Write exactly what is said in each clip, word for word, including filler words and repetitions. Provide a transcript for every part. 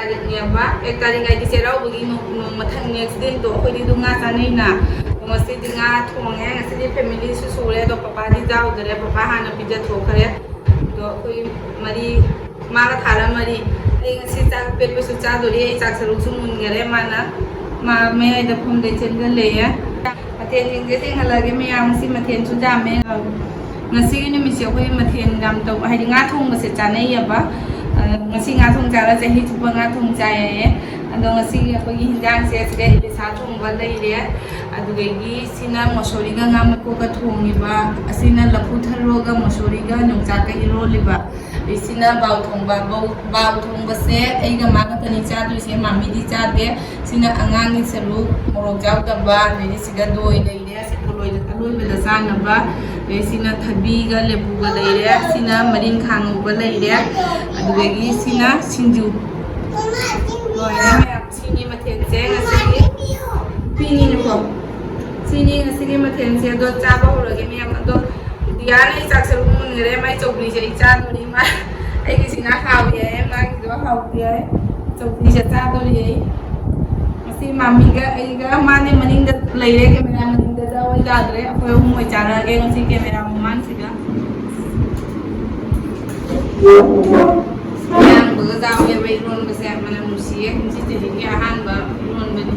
ꯇꯥꯔꯤꯛꯅꯦꯕ, ꯑꯦꯛ ꯇꯥꯔꯤꯛ ꯍꯥꯏꯗꯤ ꯆꯩꯔꯥꯎꯕꯒꯤ ꯅꯣꯡ-, ꯅꯣꯡ ꯃꯊꯪ next dayꯗꯣ ꯑꯩꯈꯣꯏꯗꯤ ꯑꯗꯨꯝ ꯉꯥ ꯆꯥꯅꯩꯅ꯫ ꯑꯗꯣ ꯉꯁꯤꯗꯤ ꯉꯥ ꯊꯣꯡꯉꯦ꯫ ꯉꯁꯤꯗꯤ familyꯁꯨ ꯁꯨꯔꯦ, ꯑꯗꯣ ꯄꯄꯥꯗꯤ ꯆꯥꯍꯧꯗꯔꯦ, ꯄꯄꯥ ꯍꯥꯟꯅ ꯄꯤꯖꯊꯣꯛꯈ꯭ꯔꯦ꯫ ꯑꯗꯣ ꯑꯩꯈꯣꯏ ꯃꯔꯤ, ꯃꯥꯒ ꯊꯥꯔ ꯃꯔꯤ꯫ ꯑꯩ ꯉꯁꯤ ꯆꯥꯛ ꯄꯦꯠꯄꯁꯨ ꯆꯥꯗꯣꯔꯤ, ꯑꯩ ꯆꯥꯛ ꯁꯔꯨꯛꯁꯨ ꯃꯨꯟꯈꯔꯦ꯫ ꯃꯥꯅ, ꯃꯥ ꯃꯌꯥꯏꯗ ꯐꯝꯗꯩ ꯆꯦꯟꯖꯜꯂꯛꯑꯦ꯫ ꯃꯊꯦꯜꯁꯤꯡꯁꯦ ꯊꯦꯡꯍꯜꯂꯒꯦ ꯃꯌꯥꯝ, ꯉꯁꯤ ꯃꯊꯦꯜꯁꯨ ꯌꯥꯝꯃꯦ꯫ ꯉꯁꯤꯒꯤ ꯅꯨꯃꯤꯠꯁꯦ ꯑꯩꯈꯣꯏ ꯃꯊꯦꯜ ꯌꯥꯝ ꯇꯧ-, ꯍꯥꯏꯗꯤ ꯉꯥ ꯊꯣꯡꯕꯁꯦ ꯆꯥꯅꯩꯌꯦꯕ꯫ ꯑ, ꯉꯁꯤ ꯉꯥ ꯊꯣꯡ ꯆꯥꯔ ꯆꯍꯤ ꯆꯨꯞꯄ ꯉꯥ ꯊꯣꯡ ꯆꯥꯏꯌꯦ꯫ ꯑꯗꯣ ꯉꯁꯤꯒꯤ ꯑꯩꯈꯣꯏꯒꯤ ꯍꯤꯟꯖꯥꯡꯁꯦ ꯁꯤꯗ ꯏꯂꯤꯁꯥ ꯊꯣꯡꯕ ꯂꯩꯔꯦ, ꯑꯗꯨꯗꯒꯤ ꯁꯤꯅ ꯃꯁꯣꯔꯤꯒ ꯉꯥ ꯃꯀꯣꯛꯀ ꯊꯣꯡꯉꯤꯕ, ꯑꯁꯤꯅ ꯂꯐꯨ ꯊꯔꯣꯒ ꯃꯁꯣꯔꯤꯒ ꯌꯣꯡꯆꯥꯛꯀ ꯏꯔꯣꯜꯂꯤꯕ, ꯑꯗꯩ ꯁꯤꯅ ꯕꯥꯎ ꯊꯣꯡꯕ꯫ ꯕꯥꯎ, ꯕꯥꯎ ꯊꯣꯡꯕꯁꯦ ꯑꯩꯒ ꯃꯥ ꯈꯛꯇꯅꯤ ꯆꯥꯗꯣꯏꯁꯦ, ꯃꯥꯃꯤꯗꯤ ꯆꯥꯗꯦ꯫ ꯁꯤꯅ ꯑꯉꯥꯡꯒꯤ ꯁꯔꯨꯛ ꯃꯣꯔꯣꯛ ꯌꯥꯎꯗꯕ, ꯑꯗꯩꯗꯤ ꯁꯤꯗ ꯗꯣꯏ ꯂꯩꯔꯦ꯫ ꯂꯣꯏꯔ-, ꯑꯔꯣꯏꯕꯗ ꯆꯥꯅꯕ꯫ ꯑꯗꯩ ꯁꯤꯅ ꯊꯕꯤꯒ ꯂꯦꯕꯨꯒ ꯂꯩꯔꯦ, ꯁꯤꯅ ꯃꯔꯤꯡꯈꯥ ꯉꯧꯕ ꯂꯩꯔꯦ, ꯑꯗꯨꯗꯒꯤ ꯁꯤꯅ ꯁꯤꯡꯖꯨ꯫ ꯂꯣꯏꯔꯦ ꯃꯌꯥꯝ, ꯁꯤꯅꯤ ꯃꯊꯦꯜꯁꯦ ꯉꯁꯤꯒꯤ꯫ ꯁꯤꯅꯤꯅꯦꯀꯣ, ꯁꯤꯅꯤ ꯉꯁꯤꯒꯤ ꯃꯊꯦꯜꯁꯦ꯫ ꯑꯗꯣ ꯆꯥꯕ ꯍꯧꯔꯒꯦ ꯃꯌꯥꯝ꯫ ꯑꯗꯣ ꯗꯤꯌꯥꯅ ꯑꯩ ꯆꯥꯛ ꯁꯔꯨꯛ ꯃꯨꯟꯈ꯭ꯔꯦ, ꯃꯥꯏ ꯆꯧꯀ꯭ꯔꯤꯁꯦ ꯑꯩ ꯆꯥꯗꯣꯔꯤ꯫ ꯃꯥ ꯑꯩꯒꯤꯁꯤꯅ ꯍꯥꯎꯋꯦ ꯍꯥꯏꯌꯦ, ꯃꯥꯒꯤꯗꯣ ꯍꯥꯎꯇꯦ ꯍꯥꯏꯌꯦ꯫ ꯆꯧꯀ꯭ꯔꯤꯁꯦ ꯆꯥꯗꯣꯔꯤ ꯑꯩ꯫ ꯉꯁꯤ ꯃꯥꯃꯤꯒ ꯑꯩꯒ, ꯃꯥꯅꯦ ꯃꯅꯤꯡꯗ ꯂꯩꯔꯦ, camera ꯃꯅꯤꯡꯗ ꯆꯥꯎ ꯌꯥꯗ꯭ꯔꯦ꯫ ꯑꯩꯈꯣꯏ ꯑꯍꯨꯝ ꯑꯣꯏ ꯆꯥꯔꯛꯑꯒꯦ ꯉꯁꯤ camera ꯃꯃꯥꯡꯁꯤꯗ꯫ ꯑꯌꯥꯡꯕꯒ ꯆꯥꯎꯋꯦꯕ ꯏꯔꯣꯟꯕꯁꯦ, ꯃꯅꯝ ꯅꯨꯡꯁꯤꯌꯦ꯫ ꯉꯁꯤ ꯆꯍꯤꯒꯤ ꯑꯍꯥꯟꯕ ꯏꯔꯣꯟꯕꯅꯤ꯫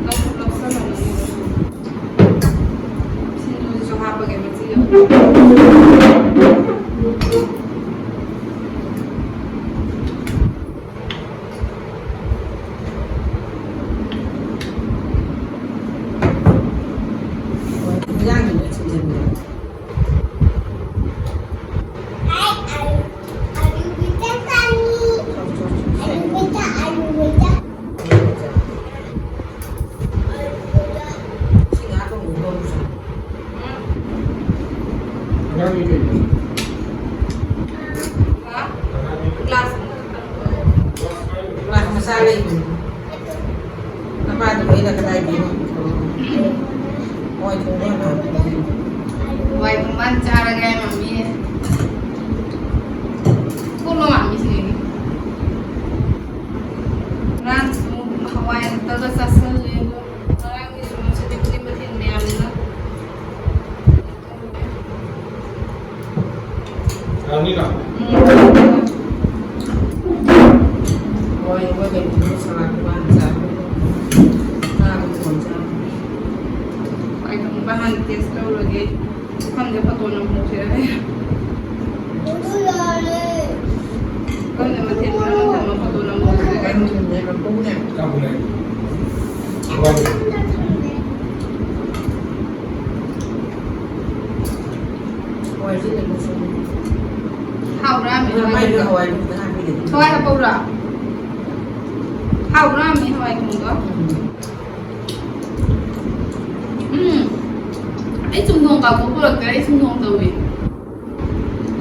ꯂꯧꯁꯨ ꯂꯧꯁꯜꯂꯝꯃꯅꯤ꯫ ꯁꯤꯡꯖꯨꯁꯨ ꯍꯥꯞꯄꯒꯦ ꯃꯆꯤꯒ꯫ ꯒ꯭ꯂꯥꯁ ꯃꯆꯥ ꯂꯩꯕꯅꯤ꯫ ꯃꯄꯥꯗꯨ ꯑꯩꯅ ꯀꯗꯥꯏꯗꯒꯤ? ꯍꯋꯥꯏ ꯊꯣꯡꯕ ꯌꯥꯝ ꯍꯥꯎꯕꯅꯤ꯫ ꯍꯋꯥꯏ ꯊꯣꯡꯕ ꯍꯥꯟꯅ ꯆꯥꯔꯒꯦ, ꯃꯝꯃꯤ꯫ ꯀꯣꯠꯂꯣ, ꯃꯝꯃꯤ, ꯁꯤꯗꯒꯤ꯫ ꯀꯩꯅꯣ ꯁꯂꯥꯠꯇꯨꯒ ꯍꯥꯟꯅ ꯆꯥꯔꯣ꯫ ꯉꯥꯗꯨ ꯀꯣꯟꯅ ꯆꯥꯔꯣ꯫ ꯍꯋꯥꯏ ꯊꯣꯡꯕ ꯍꯥꯟꯅ ꯇꯦꯁ ꯇꯧꯔꯒꯦ꯫ ꯈꯪꯗꯦ, ꯐꯣꯇꯣ ꯅꯝꯍꯧꯁꯤꯔ ꯍꯥꯏ꯫ ꯈꯪꯗꯦ, ꯃꯊꯦꯜ ꯀꯔꯝꯕ ꯊꯝꯃ ꯐꯣꯇꯣ ꯅꯝꯍꯧꯁꯤꯔ ꯍꯥꯏ꯫ ꯀꯩꯅꯣ ꯊꯝꯃꯦ, ꯃꯈꯣꯡꯅꯦ꯫ ꯍꯋꯥꯏꯁꯦ ꯀꯩꯅꯣ ꯊꯝꯃꯦ꯫ ꯍꯥꯎꯕ꯭ꯔꯥ, ꯃꯤ? ꯃꯥꯏꯗ ꯍꯋꯥꯏ ꯈꯛꯇ ꯍꯥꯞꯄꯤꯔꯗꯤ꯫ ꯍꯋꯥꯏ ꯍꯥꯞꯄꯧꯔꯥ? ꯍꯥꯎꯕ꯭ꯔꯥ, ꯃꯤ, ꯍꯋꯥꯏ ꯊꯣꯡꯕ? ꯎꯝ꯫ ꯎꯝ꯫ ꯑꯩ ꯆꯨꯝꯊꯣꯡ ꯀꯥꯡꯉꯧ ꯄꯨꯔꯛꯇ꯭ꯔꯦ, ꯑꯩ ꯆꯨꯝꯊꯣꯡ ꯇꯧꯏ꯫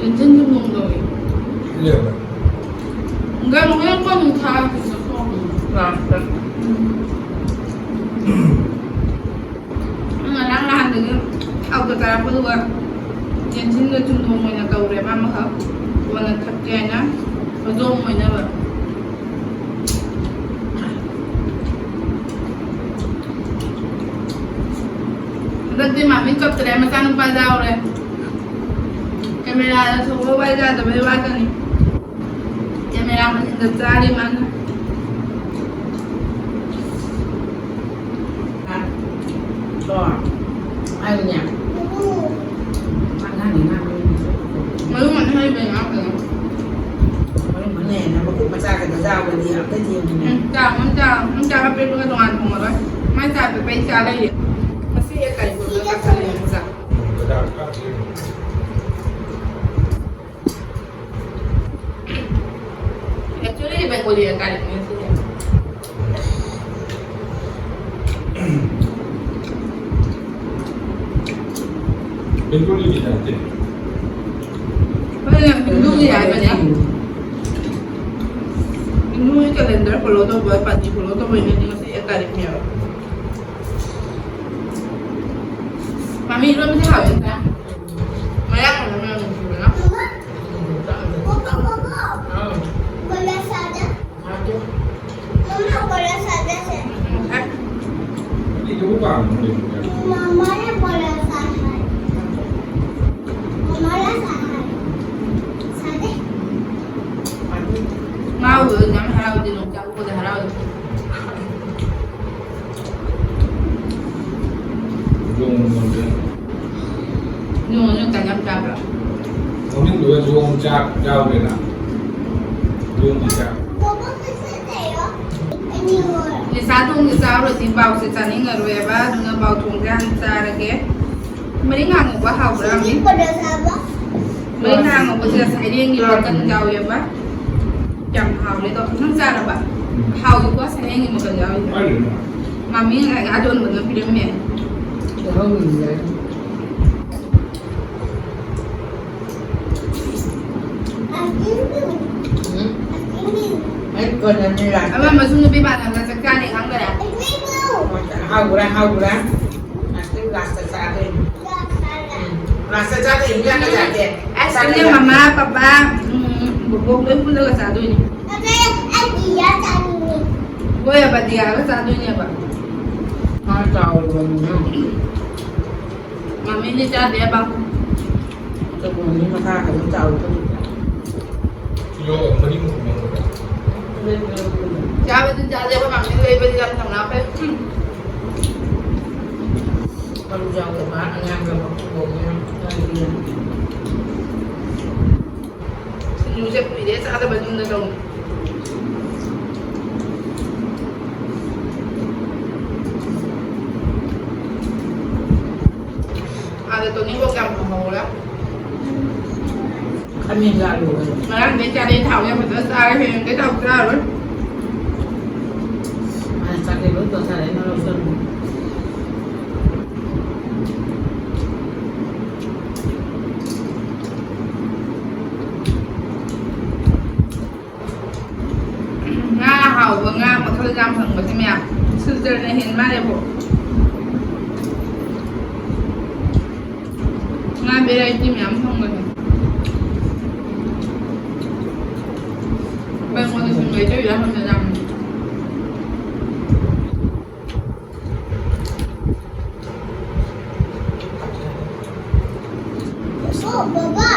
ꯌꯦꯟꯖꯤꯟ ꯆꯨꯝꯊꯣꯡ ꯇꯧꯏ꯫ ꯂꯩꯔꯝꯃꯦ꯫ ꯒꯔꯝ ꯃꯁꯥꯂꯥ ꯀꯣꯟꯅ ꯊꯥꯔꯛꯀꯦ, ꯆꯥꯊꯣꯛꯑꯣ꯫ ꯂꯥꯁꯇ꯫ ꯎꯝ꯫ ꯉꯔꯥꯡ ꯅꯍꯥꯟꯗꯒꯤ ꯊꯥꯎꯗ ꯀꯥꯔꯛꯄꯗꯨꯒ ꯌꯦꯟꯁꯤꯟꯒ ꯆꯨꯝꯊꯣꯡ ꯑꯣꯏꯅ ꯇꯧꯔꯦ꯫ ꯃꯥ ꯑꯃꯈꯛ ꯀꯣꯟꯅ ꯊꯛꯀꯦ ꯍꯥꯏꯅ ꯍꯧꯗꯣꯡ ꯑꯣꯏꯅꯕ꯫ ꯍꯟꯗꯛꯇꯤ ꯃꯥꯃꯤ ꯀꯞꯇ꯭ꯔꯦ, ꯃꯆꯥꯅꯨꯄꯥ ꯌꯥꯎꯔꯦ꯫ ꯀꯦꯃꯦꯔꯥꯗ ꯊꯣꯛꯑ ꯋꯥꯏ ꯌꯥꯗꯕꯩ ꯋꯥꯇꯅꯤ꯫ ꯀꯦꯃꯦꯔꯥ ꯃꯅꯤꯡꯗ ꯆꯥꯔꯤ ꯃꯥꯅ꯫ ꯀꯣ? ꯑꯩꯅꯦ꯫ ꯑꯉꯥꯡꯅꯦ, ꯑꯉꯥꯡ ꯃꯔꯨꯝ ꯃꯔꯨꯝ ꯑꯅꯤ ꯍꯥꯏꯕ ꯉꯥꯛꯇꯅꯦ꯫ ꯃꯔꯨꯝ ꯑꯅꯤ ꯍꯥꯏꯅ ꯃꯀꯨꯞ ꯃꯆꯥ ꯈꯛꯇ ꯆꯥꯕꯗꯤ ꯑꯝꯇ ꯌꯦꯡꯉꯨꯅꯦ꯫ ꯎꯝ, ꯆꯥ, ꯎꯝ, ꯆꯥ, ꯎꯝ, ꯆꯥ ꯑꯄꯦꯠꯄꯒ ꯇꯣꯉꯥꯟ ꯊꯣꯡꯉꯔꯣꯏ꯫ ꯃꯥꯏ ꯆꯥ ꯑꯄꯦꯠꯄ ꯑꯩ ꯆꯥ ꯂꯩꯌꯦ꯫ ꯉꯁꯤ ꯑꯩ ꯀꯔꯤ ꯄꯨꯔꯒ ꯆꯥꯁꯜꯂꯦ ꯆꯥ꯫ Actually, Bengali ꯀꯥꯔꯤꯅꯦ ꯁꯤꯁꯦ꯫ ꯕꯦꯡꯒꯣꯂꯤꯒꯤ ꯅꯠꯇꯦ꯫ ꯍꯣꯏꯅꯦ, ꯍꯤꯟꯗꯨꯒꯤ ꯍꯥꯏꯕꯅꯦ꯫ ꯍꯤꯟꯗꯨꯒꯤ calendar follow ꯇꯧꯕ, ꯄꯥꯟꯖꯤ follow ꯇꯧꯕꯩꯅꯦ ꯉꯁꯤ ꯑꯦꯛ ꯇꯥꯔꯤꯛꯅꯦꯕ꯫ ꯃꯥꯃꯤ ꯏꯔꯣꯟꯕꯁꯦ ꯍꯥꯎꯋꯦ ꯅꯠꯇ꯭ꯔꯥ? ꯃꯌꯥꯡ ꯃꯅꯝ ꯌꯥꯝ ꯅꯨꯡꯁꯤꯕꯅ꯫ ꯃꯃꯥ, ꯀꯣꯀꯣ, ꯀꯣꯀꯣ꯫ ꯑꯥ꯫ ꯕꯣꯔꯥ ꯆꯥꯖꯦ꯫ ꯆꯥꯖꯦ꯫ ꯃꯃꯥ, ꯕꯣꯔꯥ ꯆꯥꯖꯦꯁꯦ꯫ ꯎꯝ, ꯍꯥꯏ꯫ ꯑꯩ ꯀꯣꯀꯣ ꯄꯥꯝꯃꯤ꯫ ꯃꯃꯥꯅ ꯕꯣꯔꯥ ꯆꯥ ꯍꯥꯏ꯫ ꯃꯃꯥꯅ ꯆꯥ ꯍꯥꯏ꯫ ꯆꯥꯖꯦ꯫ ꯉꯥꯎꯕꯗ ꯌꯥꯝ ꯍꯔꯥꯎꯗꯦ, ꯅꯣꯡ ꯆꯥꯛꯄꯗ ꯍꯔꯥꯎꯗꯦ꯫ ꯌꯣꯡ ꯃꯣꯟꯗꯦ꯫ ꯌꯣꯡ ꯅꯣꯏ ꯀꯌꯥꯝ ꯆꯥꯕ꯭ꯔꯥ? ꯃꯃꯤꯡꯗꯨꯒ ꯌꯣꯡ ꯆꯥꯛ ꯌꯥꯎꯔꯦꯅ꯫ ꯌꯣꯡꯒꯤ ꯆꯥꯛ꯫ ꯅꯤꯁꯥ ꯊꯣꯡꯁꯦ ꯆꯥꯔꯨꯔꯗꯤ ꯄꯥꯎꯁꯦ ꯆꯥꯅꯤꯡꯉꯔꯣꯏꯕ, ꯑꯗꯨꯅ ꯄꯥꯎ ꯊꯣꯡꯁꯦ ꯍꯥꯟꯅ ꯆꯥꯔꯒꯦ꯫ ꯃꯔꯤꯡ ꯉꯥ ꯉꯧꯕ ꯍꯥꯎꯕ꯭ꯔꯥ, ꯃꯤ? ꯃꯔꯤꯡ ꯉꯥ ꯉꯧꯕꯁꯦ ꯁꯩꯔꯦꯡꯒꯤ ꯃꯀꯟ ꯌꯥꯎꯋꯦꯕ꯫ ꯌꯥꯝ ꯍꯥꯎꯔꯦ ꯑꯗꯣ꯫ ꯅꯪ ꯆꯥꯔꯕ? ꯎꯝ꯫ ꯍꯥꯎꯏꯀꯣ, ꯁꯩꯔꯦꯡꯒꯤ ꯃꯀꯟ ꯌꯥꯎꯋꯦ꯫ ꯍꯥꯎꯏ꯫ ꯃꯃꯤꯡ ꯉꯁꯥꯏ ꯑꯗꯣꯟꯕꯅ ꯄꯤꯔꯝꯃꯦ꯫ ꯆꯥꯍꯧꯔꯤꯅꯦ꯫ ꯎꯝ꯫ ꯑꯩ ꯀꯣꯟꯅꯅꯤꯔꯥ? ꯑꯃ ꯃꯁꯨ ꯅꯨꯄꯤ ꯃꯥꯟꯅꯕ ꯆꯥꯛ ꯆꯥꯅꯤ ꯈꯪꯗꯔꯦ꯫ ꯍꯥꯎꯕ꯭ꯔꯥ, ꯍꯥꯎꯕ꯭ꯔꯥ? ꯑꯁ, ꯂꯥꯁꯇ ꯆꯥꯗꯣꯏꯅꯤ꯫ ꯎꯝ꯫ ꯂꯥꯁꯇ ꯆꯥꯗꯣꯏꯅꯤ, ꯍꯤꯟꯖꯥꯡꯒ ꯆꯥꯗꯦ꯫ ꯑꯁ, ꯆꯥꯛꯀ ꯅꯣꯏ ꯆꯥꯗꯦ꯫ ꯃꯃꯥ, ꯄꯄꯥ, ꯎꯝ, ꯕꯣꯕꯣꯛ ꯂꯣꯏ ꯄꯨꯜꯂꯒ ꯆꯥꯗꯣꯏꯅꯤ꯫ ꯍꯣꯏ, ꯕꯗꯤꯌꯥꯒ ꯆꯥꯗꯣꯏꯅꯦꯕ꯫ ꯃꯥ ꯆꯥꯎꯔꯕꯅꯤꯅ꯫ ꯃꯃꯤꯅꯤ ꯆꯥꯗꯦꯕ꯫ ꯆꯒꯨꯝꯅꯤ ꯃꯈꯥ ꯑꯗꯨꯝ ꯆꯥꯎꯕ꯫ ꯀꯤꯂꯣ ꯃꯔꯤꯃꯨꯛ ꯂꯧꯔꯒ꯫ ꯆꯥꯕꯗꯤ ꯆꯥꯗꯦꯕ, ꯃꯃꯤꯅ ꯂꯩꯕꯗꯤ ꯌꯥꯝ ꯊꯧꯅꯥ ꯐꯩ꯫ ꯎꯝ꯫ ꯃꯔꯨ ꯌꯥꯎꯗꯕ ꯑꯉꯥꯡꯕ ꯃꯀꯨ ꯄꯣꯝꯃꯦ꯫ ꯁꯤꯡꯖꯨꯁꯦ ꯀꯨꯏꯔꯦ ꯆꯥꯗꯕ ꯌꯨꯝꯗ ꯇꯧ꯫ ꯑꯥꯗ ꯇꯣꯅꯤꯡꯈꯣꯛ ꯌꯥꯝ ꯐꯪꯍꯧꯔꯦ꯫ ꯈꯥꯃꯦꯟꯒ ꯑꯂꯨꯒ꯫ ꯉꯔꯥꯡꯗꯩ ꯆꯥꯔꯦ, ꯊꯥꯎ ꯌꯥꯝ ꯐꯖꯅ ꯆꯥꯔꯦ, ꯍꯌꯦꯡꯗꯩ ꯊꯥꯎ ꯆꯥꯔꯔꯣꯏ꯫ ꯃꯥꯅ ꯆꯥꯛꯈꯩ ꯂꯣꯏ ꯇꯣꯠꯊꯔꯦ, ꯅꯪ ꯂꯧꯁꯜꯂꯨ꯫ ꯉꯥ ꯍꯥꯎꯕ, ꯉꯥ ꯃꯈꯜ ꯌꯥꯝ ꯐꯪꯕꯁꯦ ꯃꯌꯥꯝ ꯁꯤꯜꯆꯔꯅ ꯍꯦꯟ ꯃꯥꯜꯂꯦꯕꯣ꯫ ꯉꯥ variety ꯃꯌꯥꯝ ꯐꯪꯕꯁꯦ꯫ ꯕꯦꯡꯒꯣꯂꯤ ꯁꯤꯡ ꯂꯩꯇ꯭ꯔꯤꯔꯥ ꯈꯪꯗꯦ ꯌꯥꯝꯅ꯫ ꯕꯕꯥ꯫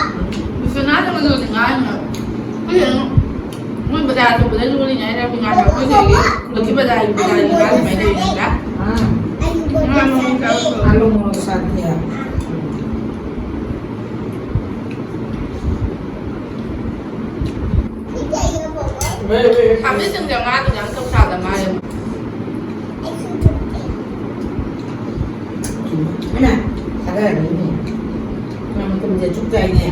ꯕꯤꯁ꯭ꯋꯥꯅꯥꯊ ꯑꯃꯗꯨꯗꯤ ꯉꯥꯡꯉꯤꯅꯦ꯫ ꯑꯩꯈꯣꯏ ꯃꯣꯏ ꯕꯖꯥꯔ ꯑꯆꯧꯕꯗ ꯂꯣꯜꯂꯤꯉꯩꯗ ꯉꯥꯏꯈꯣ, ꯑꯩꯈꯣꯏ ꯁꯤꯗꯒꯤ ꯈꯨꯂꯛꯀꯤ ꯕꯖꯥꯔꯒꯤ ꯕꯖꯥꯔꯒꯤ ꯉꯥ ꯑꯗꯨꯃꯥꯏꯅ ꯇꯧꯔꯤꯉꯩꯗ ꯉꯥ ꯃꯔꯨꯝ ꯆꯥꯕ ꯂꯣꯏꯔꯦ꯫ ꯑꯥꯂꯨ ꯃꯣꯔꯣꯛ ꯁꯥꯇꯦ꯫ ꯊꯥꯕꯤꯁꯤꯡꯁꯦ ꯉꯥꯗꯨꯅ ꯌꯥꯝ ꯆꯞ ꯆꯥꯗ ꯃꯥꯜꯂꯦ꯫ ꯏꯃꯥ, ꯊꯥꯗꯔꯅꯤꯅꯦ꯫ ꯃꯇꯝꯁꯦ ꯆꯨꯞ ꯆꯥꯏꯅꯦ꯫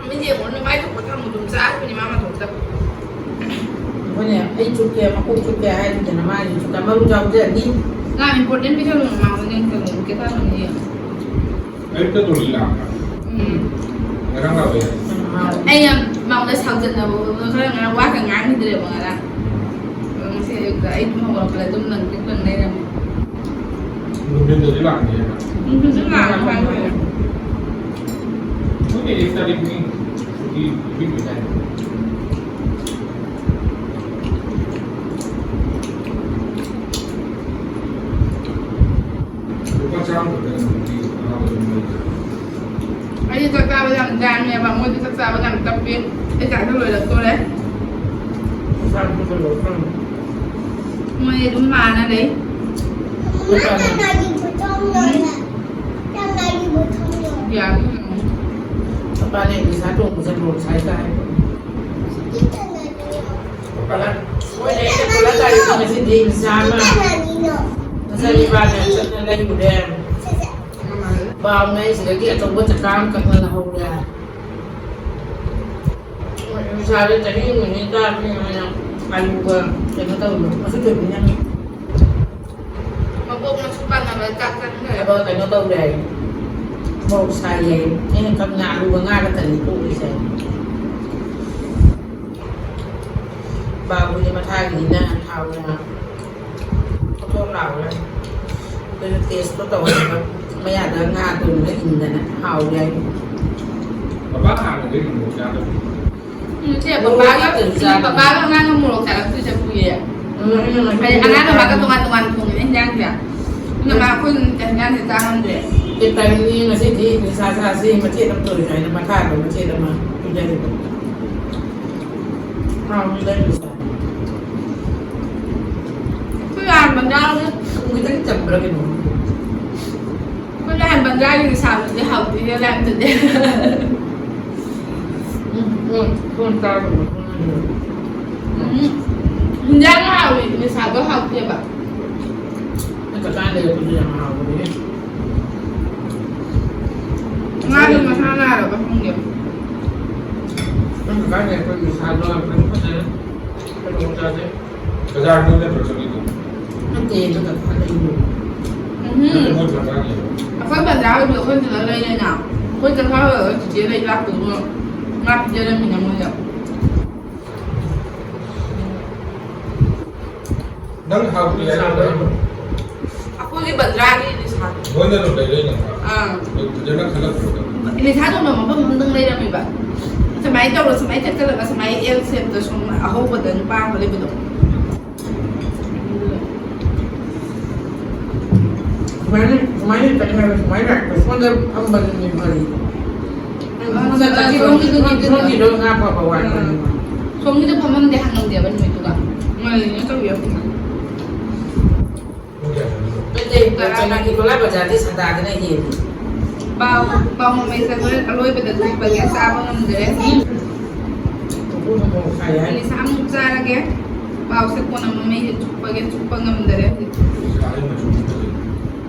ꯃꯤꯗꯤ ꯑꯃꯨꯛ ꯃꯥꯏ ꯊꯣꯛꯄ ꯊꯝꯃꯨ ꯑꯗꯨꯝ ꯆꯥꯈꯤꯕꯅꯤ ꯃꯥ ꯃꯇꯣꯝꯇ꯫ ꯑꯩꯈꯣꯏꯅꯦ, ꯑꯩ ꯆꯨꯞꯀꯦ, ꯃꯀꯣꯛ ꯆꯨꯞꯀꯦ ꯍꯥꯏꯗꯨꯗꯅ ꯃꯥꯒꯤ ꯆꯨꯞꯀꯦ ꯃꯔꯨ ꯆꯥꯎꯖꯔꯅꯤ꯫ ꯉꯥ important ꯄꯤꯁꯜꯂꯨ, ꯃꯃꯥ ꯍꯣꯏꯅ ꯀꯩꯅꯣ ꯀꯩꯀꯥ ꯊꯝꯅꯤ꯫ ꯑꯌꯨꯛꯇ ꯇꯣꯂꯤ ꯂꯥꯛꯄ꯭ꯔꯥ? ꯎꯝ꯫ ꯉꯔꯥꯡ ꯂꯥꯛꯄ ꯌꯥꯏ꯫ ꯑꯩꯅ ꯃꯉꯣꯟꯗ ꯁꯥꯎꯖꯠꯅꯕ ꯈꯔ ꯉꯔꯥꯡ ꯋꯥ ꯈꯔ ꯉꯥꯡꯈꯤꯗ꯭ꯔꯦꯕ ꯉꯔꯥꯡ꯫ ꯑꯗꯣ ꯉꯁꯤ ꯑꯌꯨꯛꯇ ꯑꯩ ꯇꯨꯝ ꯍꯧꯒꯠꯂꯛꯄꯗ ꯑꯗꯨꯝ ꯅꯪ ꯅꯪ ꯂꯩꯔꯝꯃꯦ꯫ ꯅꯨꯡꯊꯤꯟꯗꯗꯤ ꯂꯥꯛꯅꯤ ꯍꯥꯏꯅ꯫ ꯅꯨꯡꯊꯤꯟꯁꯨ ꯂꯥꯛꯑꯣ ꯍꯥꯏꯈ꯭ꯔꯦ꯫ ꯄꯨꯡ ꯑꯦꯛ ꯇꯥꯔꯤꯛꯅꯤ꯫ ꯁꯨꯇꯤ ꯄꯤꯕꯤꯕ ꯇꯥꯏ꯫ ꯂꯨꯄꯥ ꯆꯥꯝꯃ ꯈꯛꯇꯅꯤ ꯅꯨꯄꯤ ꯑꯉꯥꯡ ꯑꯗꯨꯝ ꯂꯩꯖꯔꯦ꯫ ꯑꯩꯗꯤ ꯆꯥꯛ ꯆꯥꯕ ꯌꯥꯝ ꯌꯥꯡꯉꯦꯕ, ꯃꯣꯏꯗꯤ ꯆꯥꯛ ꯆꯥꯕ ꯌꯥꯝ ꯇꯞꯄꯦ꯫ ꯑꯩ ꯆꯥꯛꯁꯨ ꯂꯣꯏꯔꯛꯇꯣꯔꯦ꯫ ꯆꯥꯛꯁꯨ ꯂꯣꯏꯔꯛꯇꯣꯔꯦ꯫ ꯃꯣꯏ ꯑꯗꯨꯝ ꯃꯥꯅ ꯂꯩ꯫ ꯌꯥꯅꯤ꯫ ꯃꯄꯥꯅ ꯏꯂꯤꯁꯥ ꯇꯣꯡꯕꯁꯦ ꯃꯣꯔꯣꯛ ꯁꯥꯏ ꯇꯥꯏ꯫ ꯃꯣꯏꯅ ꯑꯩꯅ ꯄꯨꯂꯞ ꯇꯥꯔꯤꯛ ꯉꯁꯤꯗꯤ ꯏꯂꯤꯁꯥ ꯑꯃ꯫ ꯃꯆꯥꯅꯤꯄꯥꯅ ꯆꯠꯅ ꯂꯩꯔꯨꯔꯦ꯫ ꯕꯥꯎꯅ ꯑꯩ ꯁꯤꯗꯒꯤ ꯑꯆꯧꯕ ꯆꯀꯥ ꯑꯃ ꯀꯛꯅ ꯂꯧꯍꯧꯔꯦ꯫ ꯏꯂꯤꯁꯥꯗꯣ ꯆꯍꯤ ꯑꯃꯅꯤ ꯆꯥꯕꯅꯤ ꯍꯥꯏꯅ ꯑꯂꯨꯒ ꯀꯩꯅꯣ ꯇꯧꯕꯗꯣ ꯃꯆꯨ ꯊꯣꯏꯕꯤꯅ꯫ ꯃꯕꯣꯛ ꯃꯁꯨ ꯄꯥꯟꯅꯕ ꯆꯥꯛ ꯆꯥꯃꯤꯟꯅꯔꯦ꯫ ꯑꯗꯣ ꯀꯩꯅꯣ ꯇꯧꯔꯦ ꯍꯥꯏ꯫ ꯃꯣꯔꯣꯛ ꯁꯥꯏꯌꯦ꯫ ꯑꯩꯅ ꯀꯛꯅ ꯑꯂꯨꯒ ꯉꯥꯒ ꯇꯅꯤ ꯇꯣꯛꯏꯁꯦ꯫ ꯕꯥꯕꯨꯒꯤ ꯃꯊꯥꯒꯤꯅꯤꯅ ꯍꯥꯎꯅ ꯊꯣꯛ ꯊꯣꯛ ꯂꯥꯎꯔꯦ꯫ ꯑꯩꯈꯣꯏꯁꯨ taste ꯇꯣ ꯇꯧꯔꯒ ꯃꯌꯥꯗ ꯉꯥ ꯑꯇꯣꯏꯕꯗ ꯏꯟꯗꯅ ꯍꯥꯎꯔꯦ ꯍꯥꯏ꯫ ꯕꯕꯥ ꯍꯥꯟꯅꯗꯒꯤ ꯃꯣꯔꯣꯛ ꯆꯥꯗꯕꯅꯤ꯫ ꯎꯝ, ꯁꯦ ꯃꯣꯔꯣꯛ ꯕꯕꯥꯒ, ꯆꯥꯗꯕꯅꯤ ꯆꯥꯗꯕꯅꯤ꯫ ꯕꯕꯥꯒ ꯑꯉꯥꯡꯒ ꯃꯣꯔꯣꯛ ꯆꯥꯔꯛꯇꯣꯏꯁꯦ ꯀꯨꯏꯔꯦ꯫ ꯎꯝ, ꯎꯝ, ꯍꯥꯏꯗꯤ ꯎꯝ꯫ ꯑꯉꯥꯡꯒ ꯃꯥꯒ ꯇꯣꯉꯥꯟ ꯇꯣꯉꯥꯟ ꯊꯣꯡꯉꯤꯅꯦ ꯍꯤꯟꯖꯥꯡꯁꯦ꯫ ꯑꯗꯨꯅ ꯃꯥ ꯑꯩꯈꯣꯏ ꯅꯨꯃꯤꯠꯇ ꯍꯤꯟꯖꯥꯡꯁꯦ ꯆꯥ ꯉꯝꯗ꯭ꯔꯦ꯫ ꯇꯥꯏꯃꯤꯡꯅꯤ ꯉꯁꯤꯗꯤ ꯅꯤꯁꯥ ꯆꯥꯁꯤ ꯃꯆꯦꯠ ꯑꯃ ꯇꯧꯔꯤ ꯍꯥꯏꯅ ꯃꯈꯥꯗ ꯃꯆꯦꯠ ꯑꯃ ꯄꯤꯖꯔꯤꯕ꯫ ꯍꯥꯎꯅ ꯂꯩꯔꯤꯁꯦ꯫ ꯑꯩꯈꯣꯏ ꯅꯍꯥꯟ ꯕꯟꯗ꯭ꯔꯥꯗ ꯊꯨꯝ ꯈꯤꯇꯪ ꯆꯝꯕ꯭ꯔꯥ ꯀꯩꯅꯣ? ꯑꯩꯈꯣꯏ ꯅꯍꯥꯟ ꯕꯟꯗ꯭ꯔꯥꯒꯤ ꯅꯤꯁꯥꯗꯨꯗꯤ ꯍꯥꯎꯇꯦ, ꯂꯩꯔꯛꯇꯗꯤ꯫ ꯎꯝ, ꯎꯝ, ꯊꯨꯝ ꯆꯥꯕ ꯎꯝ꯫ ꯎꯝ꯫ ꯍꯤꯟꯖꯥꯡ ꯍꯥꯎꯋꯦ, ꯅꯤꯁꯥꯗꯣ ꯍꯥꯎꯇꯦꯕ꯫ ꯅꯪ ꯀꯀꯥ ꯂꯩꯔꯛꯄꯗꯨ ꯌꯥꯝ ꯍꯥꯎꯕꯅꯦ꯫ ꯉꯥꯗꯣ ꯃꯁꯥ ꯅꯥꯔꯕ ꯈꯪꯗꯦ꯫ ꯅꯪ ꯀꯀꯥ ꯂꯩꯔꯛꯄꯗꯨ ꯅꯤꯁꯥꯗꯣ ꯌꯥꯝ ꯐꯖꯅ ꯐꯖꯔꯦ꯫ ꯀꯩꯅꯣ ꯆꯥꯁꯦ꯫ ꯕꯖꯥꯔꯗ ꯅꯠꯇ꯭ꯔꯣ ꯆꯠꯂꯤꯗꯣ? ꯅꯠꯇꯦ, ꯑꯗꯨꯗ ꯈꯔ ꯂꯩꯔꯨ꯫ ꯎꯝꯍꯨꯝ꯫ ꯅꯠꯇꯦ, ꯃꯣꯏ ꯕꯖꯥꯔ ꯂꯩꯕ꯭ꯔꯣ? ꯑꯩꯈꯣꯏ ꯕꯖꯥꯔ ꯑꯣꯏꯕꯗꯤ ꯑꯩꯈꯣꯏ ꯁꯤꯗ ꯂꯩꯔꯦꯅ꯫ ꯑꯩꯈꯣꯏ ꯆꯠꯈ꯭ꯔ ꯂꯣꯏꯔꯒ ꯆꯤꯆꯦ ꯂꯩ ꯂꯥꯛꯄꯗꯨꯒ ꯉꯥ ꯄꯤꯖꯔꯝꯃꯤꯅ ꯃꯣꯏꯗ꯫ ꯅꯪ ꯍꯥꯎꯇꯦ ꯍꯥꯏꯔꯣ? ꯑꯩꯈꯣꯏꯒꯤ ꯕꯖꯥꯔꯒꯤ ꯅꯤꯁꯥꯗꯣ꯫ ꯃꯣꯏꯅ ꯑꯗꯨꯝ ꯂꯩꯔꯛꯏ ꯅꯠꯇ꯭ꯔꯣ? ꯑꯥ꯫ ꯑꯗꯨ ꯐꯖꯅ ꯈꯜꯂꯛꯄ꯭ꯔꯣ ꯅꯪ? ꯅꯤꯁꯥ ꯇꯧꯅ ꯃꯐꯝ ꯑꯃꯗꯪ ꯂꯩꯔꯝꯃꯦꯕ꯫ ꯁꯨꯃꯥꯏꯅ ꯇꯧꯔ, ꯁꯨꯃꯥꯏꯅ ꯆꯠꯂꯒ, ꯁꯨꯃꯥꯏꯅ ꯑꯦꯜ ꯁꯦꯞꯇ ꯁꯨꯝ ꯑꯍꯧꯕꯗ ꯅꯨꯄꯥ ꯑꯃ ꯂꯩꯕꯗꯣ꯫ ꯁꯨꯃꯥꯏꯅ, ꯁꯨꯃꯥꯏꯅ ꯆꯠꯂꯒ ꯁꯨꯃꯥꯏꯅ ꯂꯥꯛꯄ ꯁꯣꯝꯗ ꯐꯝꯕꯗꯨꯅꯤ ꯐꯔꯤꯗꯣ꯫ ꯑ, ꯁꯣꯝꯗ ꯆꯠꯈꯤꯕ ꯁꯣꯝꯒꯤꯗꯨꯅꯤ ꯑꯗꯨꯗꯣ꯫ ꯁꯣꯝꯒꯤꯗꯣ ꯉꯥ ꯐꯕ ꯋꯥꯠꯄꯅꯤ꯫ ꯑ, ꯁꯣꯝꯒꯤꯗꯣ ꯐꯝꯃꯝꯗꯦ ꯍꯥꯡꯉꯝꯗꯦꯕ ꯅꯨꯃꯤꯠꯇꯨꯒ꯫ ꯉꯜꯂꯤꯉꯩ ꯇꯧꯕꯤꯔꯛꯄꯅꯤ꯫ ꯅꯠꯇꯦ, ꯆꯅꯥꯒꯤ ꯒꯣꯂꯥ ꯕꯖꯥꯔꯗꯤ ꯁꯗꯥꯗꯅ ꯍꯦꯜꯂꯤ꯫ ꯄꯥꯎ, ꯄꯥꯎ ꯃꯃꯩ ꯆꯪꯕ ꯑꯂꯣꯏꯕꯗ ꯆꯨꯞꯄꯒꯦ, ꯆꯥꯕ ꯉꯝꯗ꯭ꯔꯦ꯫ ꯎꯝ꯫ ꯀꯣꯀꯣꯅ ꯃꯣꯔꯣꯛ ꯁꯥꯏ ꯍꯥꯏ꯫ ꯑꯅꯤꯁꯥ ꯑꯃꯨꯛ ꯆꯥꯔꯒꯦ꯫ ꯄꯥꯎꯁꯦ ꯀꯣꯟꯅ ꯃꯃꯩꯁꯦ ꯆꯨꯞꯄꯒꯦ, ꯆꯨꯞꯄ ꯉꯝꯗꯔꯦ ꯍꯧꯖꯤꯛ꯫ ꯁꯥꯏ ꯃꯆꯨ ꯐꯖꯩ꯫